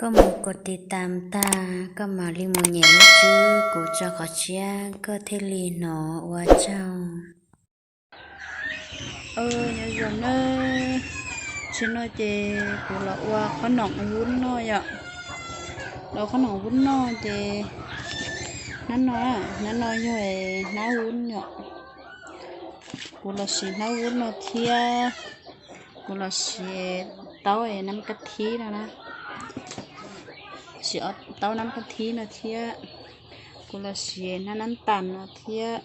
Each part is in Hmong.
Koj mus kos tis tas tag, koj mam li mus nyem lub tswb kuv tso qhov tshiab, koj thiaj li hnov. Ua tsaug. Nyob zoo nawb, tam sim no ces kuv los ua qhob noom vub noj yom. Los qhob noom vub noj ces hnab no, hnab no yog hnab vub yom. Kuv los siv hnab vub no thiab, kuv los siv taub nab kab thib no na, siv taub nab kab thib no thiab, kuv los siv hnab nab tas no thiab,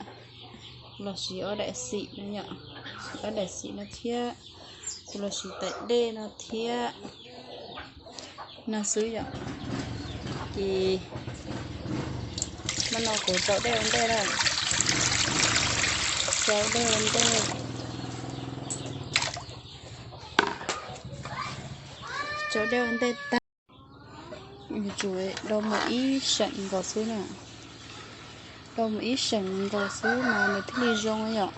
kuv los siv ob daim xim no yom, siv ob daim xim no thiab, kuv los siv tais dej no thiab, no xwb yom. Ces hnub no kuv rau dej ua ntej na, rau dej ua ntej, rau dej ua ntej tag, yuav tsum rau mus ib seem nkaus xwb na, rau mus ib seem nkaus xwb mas nws thiaj li zoo yom.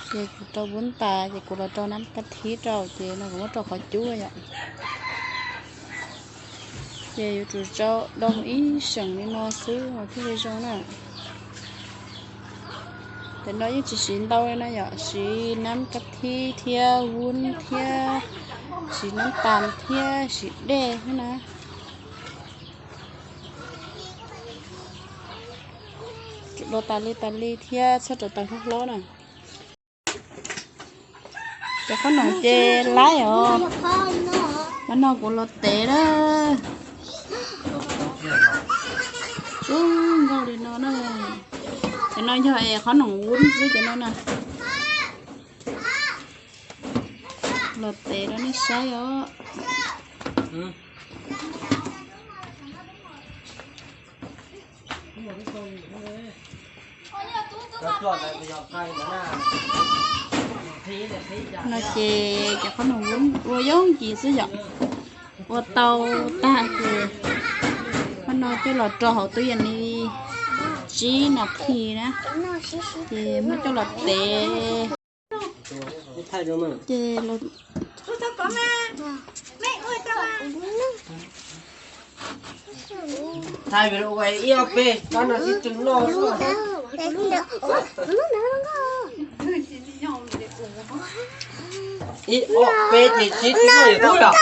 Ces kuv rau vub tas ces kuv los rau nab kab thib rau ces no kuv muab rau qhov cub yom. Ces yuav tsum rau mus ib seem li no xwb mas thiaj li zoo na. Tam no yeej tsis siv ntau li no yom, siv nab kab thib thiab vub thiab, siv nab tas thiab siv dej thiab na. Rau tas li tas li thiab txhob rau tas hlob hlob na. Cov qhob noom ces laib os. Qhov no kuv los tev na. Zoo nkauj li no na. Cov no yog es qhob noom vub xwb cov no na. Los tev rau nej saib os. No ces cov qhob noom vub ua yooj yim xwb yom. Ua tau tag ces qhob no coj los rau hauv tub yees li tsib nas this na, ces muab coj los tev. Ces thaij ua ib ob peb, koj no sib tw noj. Ib ob peb ces sib tw noj yus tub los.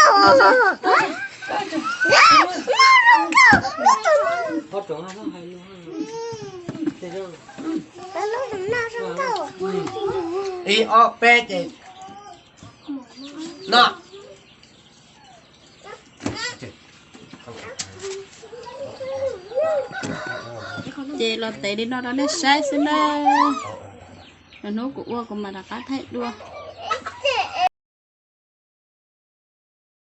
Ib ob peb ces no. Ces los tev li no rau nej saib xwb na. Lwm hnub kuv ua kuv mam rov qab thaij dua.